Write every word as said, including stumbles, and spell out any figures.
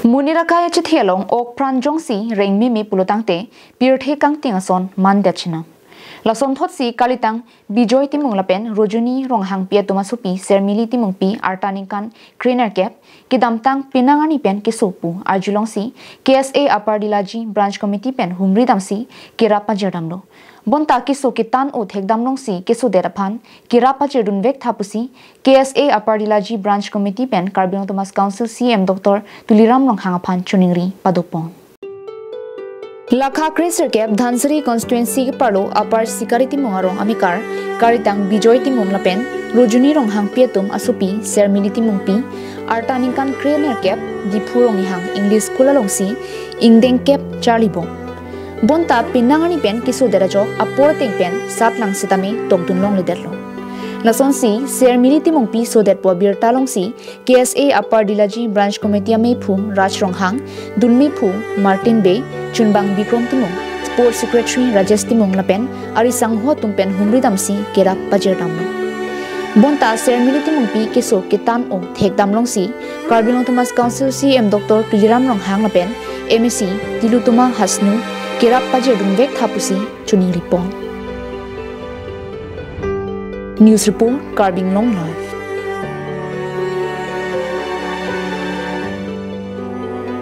Monit akai achithi along ok pran jongsi rengmeme pulotangte pirthe kangting ason mandet chenam. Lasonthotsi kalitang Bijoy Timung lapen Rojuni Ronghangpi atum asopi Sermili Timungpi arta ningkan krenerkep kedamtang penang arni pen keso pu arjulongsi K S A Upper Dilaji Branch Committee pen humri damsi kerap pajirdamlo. Bonta keso ketan-o thekdamlongsi kesodet aphan kerap pajirdunvek tha pusi K S A Upper Dilaji Branch Committee pen Karbi Anglong Autonomous Council C E M Doctor Tuliram Ronghang aphan choningri padopon. Lakha krenerkep Dhansiri constituency keparlo Upper Sikari Timung arong amekar kalitang Bijoy Timung lapen Rojuni Ronghangpi atum asopi Sermili Timungpi arta ningkan krenerkep Diphu Ronghang English School alongsi ingdeng kep charlibom. Bonta penang arni pen kesodet ajok apor ateng pen satlang sitame tokdunlongledetlo. Lasonsi Sermili Timungpi sodet pu abirta alongsi K S A Upper Dilaji Branch Committee ameiphu Raj Ronghang, dunmeiphu Martin Bey, chunbang Bikrom Timung, Sports Secretary Rajesh Timung lapen ari sangho atum pen humri damsi kerap pajirdamlo. Bonta Sermili Timungpi keso ketan-o thekdamlongsi Karbi Anglong Autonomous Council C E M Doctor Tuliram Ronghang lapen M A C Tilottama Hasnu kerap pajirdunvek tha pusi choningripon. News report, Karbi Anglong Live.